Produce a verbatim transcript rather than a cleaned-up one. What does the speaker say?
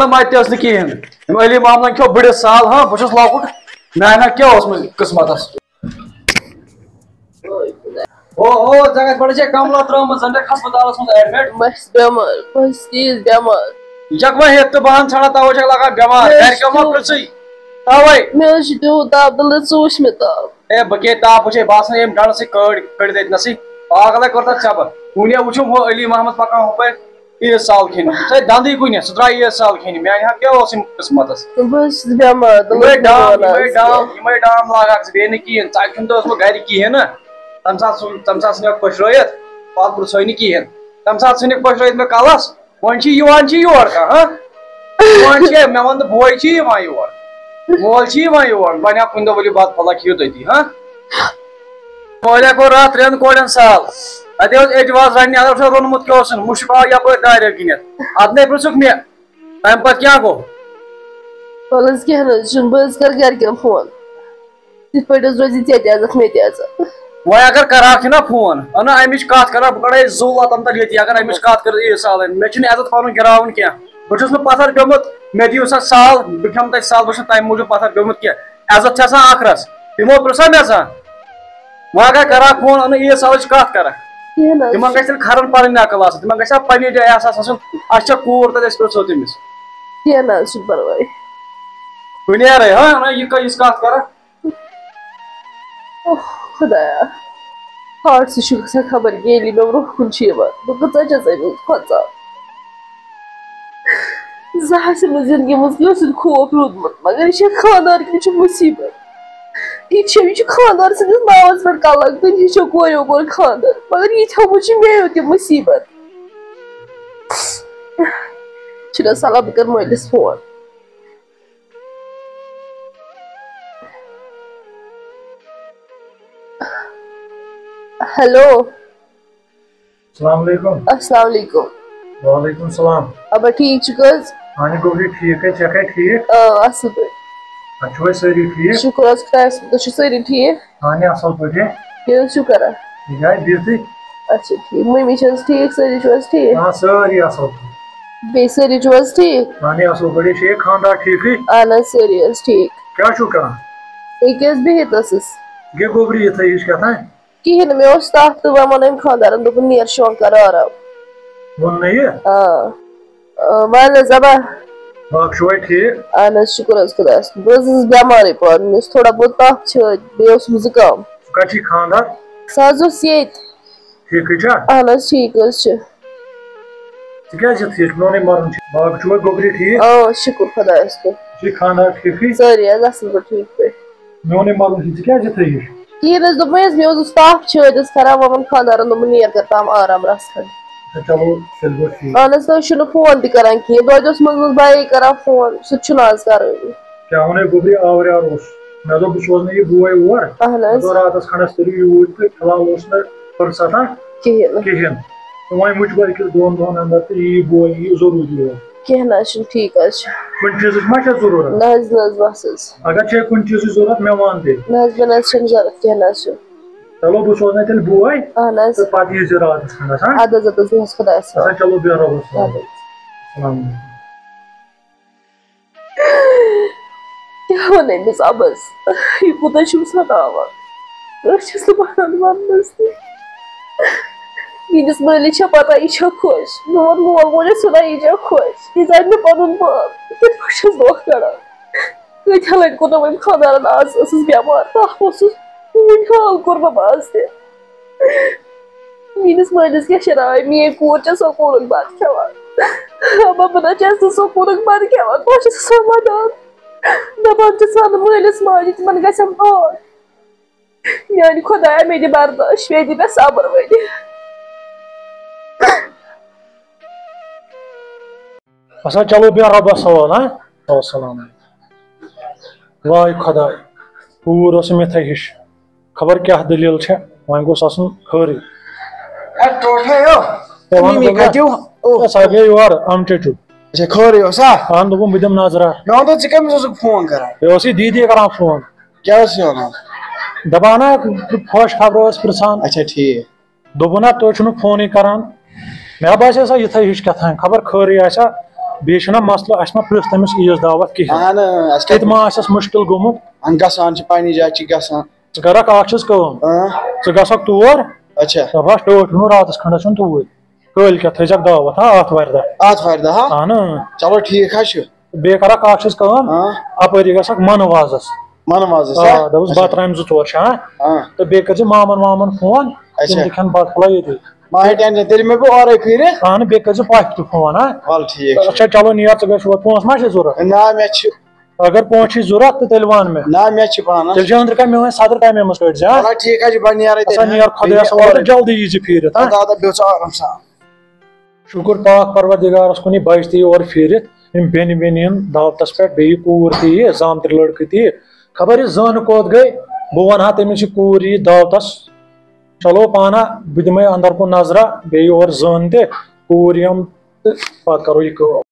نہ، مَتہِ تہِ ٲس نہٕ کِہیٖنۍ۔ یِم علی محمدن کھیوٚو بٕڈِس سال، ہاں، بہٕ چھُس لۄکُٹ، میانہِ ہا کیٛاہ اوس مےٚ قٕسمتس؟ او ہو، ژےٚ کتہِ پٮ۪ٹھ چھےٚ کملہ ترٲومٕژ؟ زن چھکھ ہسپتالس منٛز ایڈمٹ۔ بہٕ چھَس بٮ۪مار، بہٕ چھَس تیٖژ بٮ۪مار۔ یہِ چھکھ وۄنۍ ہیٚتھ تہٕ بہان ژھانڈان، توے چھکھ لگان بٮ۪مار۔ مےٚ حظ گرِکٮ۪و چھُ ما پرٛژھٕے؟ توے۔ مےٚ حظ چھُ تیوٗت تاپھ، نہ ژٕ وٕچھ مےٚ تاپھ۔ اے، بہٕ کیٛاہ تاپھ وٕچھے؟ بہٕ آسان ییٚمہِ ڈنڈٕ سۭتۍ کٲڑۍ کٔڑِتھ أتۍ نسٕے۔ پاگلے کوٚر تَتھ ژےٚ بہٕ۔ وُنہِ وٕچھُم ہُہ علی محمد پکان ہُپٲرۍ۔ عیٖد سال کھیٚنہِ۔ ژےٚ دَندٕے کُنہِ، سُہ درٛاو عیٖد سال کھیٚنہِ۔ میٛانہِ ہا کیٛاہ اوس یِم قٕسمتس؟ بہٕ حظ چھَس بٮ۪مار، تِمَے تِمَن ڈام، کیٛاہ وَنان یِمَے ژٕ؟ ڈام، یِمَے ڈام لاگہٕ ہاکھ ژٕ بیٚیہِ نہٕ کِہیٖنۍ۔ ژٕ اَتہِ چھُنہٕ دۄہَس بہٕ گَرِ کِہیٖنۍ نہٕ۔ تَمہِ ساتہٕ سُہ، تَمہِ ساتہٕ ژھٕنِکھ پٔشرٲیِتھ، پَتہٕ پرٛژھٲے نہٕ کِہیٖنۍ۔ تَمہِ ساتہٕ ژھٕنِکھ پٔشرٲیِتھ مےٚ کَلَس۔ وۄنۍ چھِ یِوان چھِ یور کانٛہہ، ہاں؟ یِوان چھِ، مےٚ وَن تہٕ بوے چھِ یِوان یور۔ مول چھِ یِوان یور۔ وۄنۍ ہا کُنہِ دۄہ ؤلِو بَتہٕ پھوٚلہ کھیٚیِو تٔتی، ہاں؟ مٲلۍ ہا کوٚر راتھ ترٛٮ۪ن کورٮ۪ن سال۔ اَتے اوس اعتماد رَننہِ، اَدٕ اوس روٚنمُت کیٛاہ اوسُن، مُشُک آو یَپٲرۍ دارٮ۪و کِنٮ۪تھ۔ اَدٕ نے پرٛژھُکھ مےٚ، تَمہِ پَتہٕ کیٛاہ گوٚو؟ وَلہٕ حظ، کینٛہہ نہٕ حظ چھُنہٕ، بہٕ حظ کَرٕ گَرِکٮ۪ن فون۔ تِتھ پٲٹھۍ حظ روزِ ژےٚ تہِ عزت، مےٚ تہِ عزت۔ وۄنۍ اگر کَرہاکھ چھِنہ فون، اَنہٕ اَمِچ کَتھ کَران، بہٕ کَڑٕ ہے زُو وَتَن تَل ییٚتی، اگر اَمِچ کَتھ کٔر عیٖد سالَن۔ مےٚ چھُنہٕ عزت پَنُن گِراوُن کینٛہہ۔ بہٕ چھُس نہٕ پَتھَر پیوٚمُت، مےٚ دِیِو سا سال، بہٕ کھٮ۪مہٕ تۄہہِ سال، بہٕ چھُس نہٕ تَمہِ موٗجوٗب پَتھَر پیوٚمُت کینٛہہ۔ عزت چھِ آسان ٲخرَس۔ تِمو پرٛژھا مےٚ زانٛہہ؟ وۄنۍ اگر کَران فون، اَنہٕ عیٖد سالٕچ کَتھ کَران۔ کِہیٖنۍ نہ حظ تِمَن چھُ۔ گژھِ تیٚلہِ کھَرَن پَنٕنۍ عقل آسٕنۍ، تِمَن گژھِ ہا پنٛنہِ جایہِ آسان آسُن، اَسہِ چھےٚ کوٗر تَتہِ، أسۍ پرٛژھو تٔمِس۔ کِہیٖنۍ نہ حظ چھُنہٕ پَرواے۔ بہٕ نیرَے، ہا، نہ، یہِ کَتھ، یِژھ کَتھ کَران۔ اوہ، خۄدایا، ہارٹ سُہ چھُ گژھان خبر کیٛاہ، ییٚلہِ مےٚ برٛونٛہہ کُن چھُ یِوان۔ بہٕ کۭژاہ چھَس أمِس کھۄژان۔ زانٛہہ آسہِ نہٕ زِندگی منٛز کٲنٛسہِ ہُنٛد خوف روٗدمُت، مگر یہِ چھےٚ خانٛدارنہِ چھُ مُصیٖبت۔ یہِ چھےٚ، یہِ چھُ خانٛدار سٕنٛدِس ناوَس پٮ۪ٹھ کَلَک تہٕ یہِ چھےٚ کورِ یَپٲرۍ خانٛدار، مگر یہِ تھاوُن چھُ مےٚ یوت یہِ مُصیٖبت۔ چھُنہٕ سَہل، بہٕ کَرٕ مٲلِس فون۔ ہیلو۔ السلام علیکم۔ السلام علیکم۔ وعلیکم السلام۔ ابا ٹھیٖک چھُکھ حظ؟ اہن گوٚبری ٹھیٖک حظ، ژےٚ چھےٚ ٹھیٖک؟ آ، اَصٕل پٲٹھۍ۔ اَتہِ چھِو حظ سٲری ٹھیٖک؟ شُکُر حظ خۄدایَس کُن، تُہۍ چھِو سٲری ٹھیٖک؟ اہن اَصٕل پٲٹھۍ۔ کیٛاہ حظ چھِو کران؟ یہِ چھِ اَتہِ بِہتٕے۔ اچھا ٹھیٖک، مٔمی چھِ حظ ٹھیٖک، سٲری چھِو حظ ٹھیٖک؟ آ، سٲری اَصٕل پٲٹھۍ۔ بیٚیہِ سٲری چھِو حظ ٹھیٖک؟ اہن اَصٕل پٲٹھۍ، یہِ چھِ یہِ خانٛدار ٹھیٖکٕے؟ اہن حظ، سٲری حظ ٹھیٖک۔ کیٛاہ چھِو کران؟ ییٚکیٛاہ حظ بِہِتھ ٲسٕس۔ یہِ گوٚبری یِتھَے ہِش کیٛاہ تام؟ کِہیٖنۍ نہٕ، مےٚ اوس تَپھ تہٕ وۄنۍ ووٚن أمۍ خانٛدارَن، دوٚپُن، "نیر شۄنٛگ کَر آرام۔" ووٚن نہ یہِ؟ آ۔ آ، وَلہٕ حظ، اَبا۔ باقٕے چھُوَے ٹھیٖک؟ اَہَن حظ، شُکُر حظ خۄدایَس کُن۔ بہٕ حظ ٲسٕس بٮ۪مارٕے پانہٕ، مےٚ اوس تھوڑا بہت تَپھ چھٲتۍ، بیٚیہِ اوسُم زُکام۔ کَتہِ چھُے خانٛدار؟ سُہ حظ اوس ییٚتہِ۔ ٹھیٖکٕے چھا؟ اَہَن حظ، ٹھیٖک حظ چھُ۔ ژٕ کیٛازِ یِتھ یِتھ؟ میونٕے مَرُن چھُ۔ باقٕے چھُوَے گوٚبری ٹھیٖک؟ آ، شُکُر خۄدایَس کُن۔ چھُے خانٛدار ٹھیٖکٕے؟ سٲری حظ اَصٕل پٲٹھۍ ٹھیٖک پٲٹھۍ۔ میونٕے مَرُن چھُ، ژٕ کیٛازِ یِتھَے ہِش؟ کِہیٖنۍ حظ، دوٚپمَے حظ، مےٚ اوسُس تَپھ چھٲتۍ حظ کھَران، وۄنۍ ووٚن خانٛدارَن، دوٚپُن، "نیر کَر تام آرام رَژھ کھنٛڈ۔" اچھا، چلو، تیٚلہِ گوٚو ٹھیٖک۔ اَہَن حظ، تُہۍ چھُو نہٕ فون تہِ کَران کِہیٖنۍ، دۄہَے دۄہَس منٛز منٛز بَیے کَران فون، سُہ تہِ چھُنہٕ آز کَرٲنی۔ کیٛاہ وَنَے گوٚبری، آوریٛار اوس۔ مےٚ دوٚپ، بہٕ سوزنہٕ یہِ بوے اور۔ اَہَن حظ۔ مےٚ دوٚپ، راتَس کھنٛڈَس کٔرِو یوٗرۍ تہٕ فِلحال اوس نہٕ فرصتہ کِہیٖنۍ۔ کِہیٖنۍ۔ تہٕ وۄنۍ وٕچھ بہٕ أکِس دۄن دۄہَن اَندَر تہٕ یی یہِ بوے، یی ضروٗری اور۔ کینٛہہ نہ حظ چھُنہٕ، ٹھیٖک حظ چھُ۔ کُنہِ چیٖزٕچ ما چھےٚ ضروٗرت؟ نہ حظ، نہ حظ، بَس حظ۔ اگر چھےٚ کُنہِ چیٖزٕچ ضروٗرت، مےٚ وَن تیٚلہِ۔ نہ حظ، مےٚ نہ حظ چھَنہٕ ضروٗرت، کینٛہہ نہ حظ چھُ۔ چلو، بہٕ سوزنَے تیٚلہِ بوے۔ اَہَن حظ۔ تہٕ پَتہٕ ییٖزِ راتَس کھنٛڈَس، ہا؟ اَدٕ حظ، اَدٕ حظ، بِہِو حظ خۄدایَس حوالہٕ۔ اچھا، چلو، بیٚہہ رۄبَس حوالہٕ۔ اَدٕ حظ۔ السلام علیکُم۔ کیٛاہ وَنہٕ أمِس اَبَس؟ یہِ کوٗتاہ چھُم سَتاوان۔ أسۍ چھِس نہٕ بَنان وَننَس تہِ۔ میٛٲنِس مٲلِس چھےٚ پَتہ، یہِ چھےٚ خۄش۔ میون مول ووٚن، یہِ چھُنہ یہِ چھےٚ خۄش۔ یہِ زانہِ مےٚ پَنُن پان۔ بہٕ کِتھ پٲٹھۍ چھَس دۄکھ کَڑان؟ کۭتیٛاہ لَٹہِ کوٚرنَم أمۍ خانٛدارَن آز، ٲسٕس بٮ۪مار، تَپھ اوسُس۔ وٕنہِ حال کوٚرنَم آز تہِ۔ میٛٲنِس مٲلِس کیٛاہ چھِ راے؟ میٛٲنۍ کوٗر چھےٚ سکوٗلُک بَتہٕ کھٮ۪وان۔ اَما بہٕ نہ چھَس نہٕ سکوٗلُک بَتہٕ کھٮ۪وان۔ بہٕ چھَس آسان وَدان۔ دَپان چھَس، وَنہٕ مٲلِس ماجہِ، تِمَن گژھٮ۪م ٲٹھ۔ میٛانہِ خۄدایا، مےٚ دِ برداش، مےٚ دِ مےٚ صبر وۄنۍ۔ اچھا، چلو، بیٚہہ رۄبَس حوالہٕ، ہا؟ السلام علیکم۔ واے خۄداے، کوٗر ٲسٕم یِتھَے ہِش۔ خبر کیٛاہ دٔلیٖل چھےٚ، وۄنۍ گوٚژھ آسُن خٲرٕے۔ اے، ٹوٹھے ہو۔ اے، وَن مِمی بہٕ کَتہِ ہو؟ او۔ اے، سۄ گٔے یور، اَمہٕ ٹیٚٹیُک۔ اچھا، خٲرٕے اوسا؟ اَہَن، دوٚپُن، بہٕ دِمہٕ نظرا۔ مےٚ وَن تہٕ، ژٕ کٔمِس اوسُکھ فون کران؟ یہِ اوس یہِ دیٖدی کران فون۔ کیٛاہ اوس یہِ وَنان؟ دَپان ہا، خۄش خبرو ٲس پرٛژھان۔ اچھا، ٹھیٖک۔ دوٚپُن ہا، تُہۍ چھِو نہٕ فونٕے کران۔ مےٚ باسے سۄ یِتھَے ہِش کیٛاہ تام، خبر خٲرٕے آسیٛا۔ بیٚیہِ چھُنہ مسلہٕ، اَسہِ ما پرٛژھ تٔمِس عیٖذ دعوت کِہیٖنۍ۔ اہن، اَسہِ کَتہِ کَتہِ ما آسٮ۪س مُشکِل گوٚمُت۔ اہن، گژھان چھِ، پننہِ جایہِ چھِ گژھان۔ ژٕ کَرکھ اَکھ چیٖز کٲم، اۭں۔ ژٕ گژھکھ تور، اچھا۔ دَپہٕ ہَس ٹٲٹھ ہُنٛد راتَس کھنٛڈَس چھُنہٕ توٗرۍ۔ کٲلۍ کٮ۪تھ تھٲیزٮ۪کھ دعوت، ہا، آتھوارِ دۄہ۔ آتھوارِ دۄہ، ہا؟ اہن۔ چلو، ٹھیٖک حظ چھُ۔ بیٚیہِ کَرکھ اَکھ چیٖز کٲم، اۭں۔ اَپٲری گژھکھ مَنہٕ وازَس۔ مَنہٕ وازَس، آ، ہا؟ دَپُس اچھا۔ بَتہٕ ترامہِ زٕ ژور چھِ، ہا؟ اۭں۔ تہٕ بیٚیہِ کٔرزِ مامَن وامَن فون، اچھا۔ تِم تہِ کھٮ۪ن بَتہٕ پھوٚلہ ییٚتی۔ ما ہے ٹینشن، تیٚلہِ مےٚ گوٚو اورَے پھیٖرِتھ۔ اہن، بیٚیہِ کٔرزِ پۄپھِ تہِ فون، ہا؟ وَلہٕ ٹھیٖک چھُ۔ اچھا، چلو نیر، ژٕ گژھ یور، پونٛسہٕ ما چھِ ضوٚرَتھ؟ نہ، مےٚ چھِ۔ اگر پونٛسہٕ چھِ ضوٚرَتھ تہٕ تیٚلہِ وَن مےٚ۔ نہ، مےٚ چھِ پانَس۔ تیٚلہِ چھِ أنٛدرٕ کَنہِ میٛٲنۍ صدر تَمے منٛز کٔڑۍ زِ، ہا؟ وَلہٕ ٹھیٖک حظ چھُ، بہٕ نیرَے اچھا، تیٚلہِ۔ نیر خۄدایَس تیٚلہِ حوالہٕ تہٕ جلدی یی زِ پھیٖرِتھ، ہا؟ اَدٕ، اَدٕ، بیٚہہ ژٕ آرام سان۔ شُکُر پاک پروردگارس کُن، یہِ بچہِ تہِ یور پھیٖرِتھ، یِم بیٚنہِ ویٚنہِ یِن دعوتس پٮ۪ٹھ، بیٚیہِ یہِ کوٗر تہِ یہِ، زامتٕرۍ لڑکہٕ تہِ یہِ۔ خبر یہِ زٔہنہٕ کوٚت گٔے، بہٕ ونہٕ ہا تٔمِس، یہِ کوٗر یی دعوتس۔ چلو پانہ، بہٕ دِمے اندر کُن نظرہ، بیٚیہِ یور زٔہن تہِ کوٗر یِم، تہٕ پتہٕ کرو یہِ کٲم۔